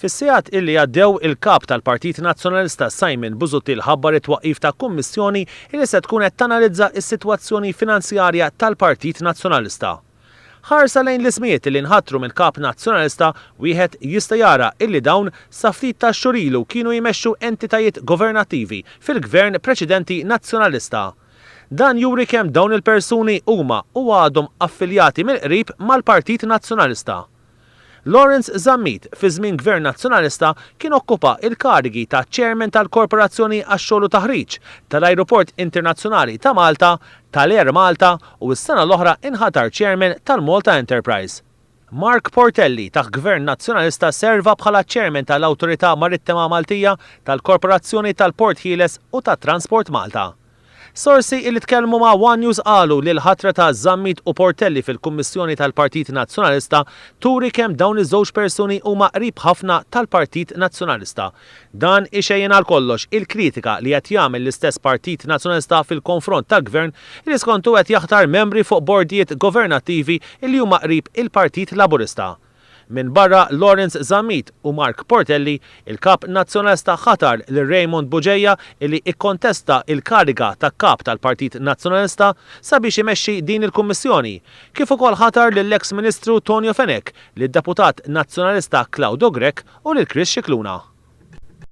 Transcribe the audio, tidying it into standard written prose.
Fis-sigħat illi għaddew il-Kap tal-Partit Nazzjonalista Simon Busuttil ħabbar it-twaqqif ta' Kummissjoni illi se tkun qed tanalizza s-sitwazzjoni finanzjarja tal-Partit Nazzjonalista. Ħarsa lejn l-ismijiet illi nħatru mill-Kap Nazzjonalista wieħed jista' jara illi dawn sa ftit tax-xhur ilu kienu jmexxu entitajiet governattivi fil-Gvern preċedenti Nazzjonalista. Dan juri kemm dawn il-persuni huma u għadhom affiljati mill-qrib mal-Partit Nazzjonalista. Lawrence Zammit fi żmien Gvern Nazzjonalista kien okkupa l-karigi ta' Chairman tal-Korporazzjoni għax-Xogħol u Taħriġ, tal-Ajruport Internazzjonali ta' Malta, tal-Air Malta u s-sena l-oħra inħatar Chairman tal-Malta Enterprise. Mark Portelli taħt Gvern Nazzjonalista serva bħala Chairman tal-Awtorità Marittima Maltija, tal-Korporazzjoni tal-Port Ħieles u ta' Transport Malta. Sorsi illi tkellmu ma' one News qalu li l-ħatra ta' Zammit u Portelli fil-Kummissjoni tal-Partit Nazzjonalista turi kemm dawn iż-żewġ persuni huma qrib ħafna tal-Partit Nazzjonalista. Dan ixejjen għal kollox il-kritika li qed jagħmel l-istess Partit Nazzjonalista fil-konfront tal-Gvern li skontu qed jaħtar membri fuq bordijiet governattivi illi huma qrib il-Partit Laburista. Minbarra Lawrence Zammit u Mark Portelli, il-Kap Nazzjonalista ħatar lil Raymond Bugeja illi ikkontesta il-kariga ta' Kap tal-Partit Nazzjonalista sabiex imexxi din il-Kummissjoni, kif ukoll ħatar lill-eks Ministru Tonio Fenech, lid-Deputat Nazzjonalista Claudo Grech u lil Chris Scicluna.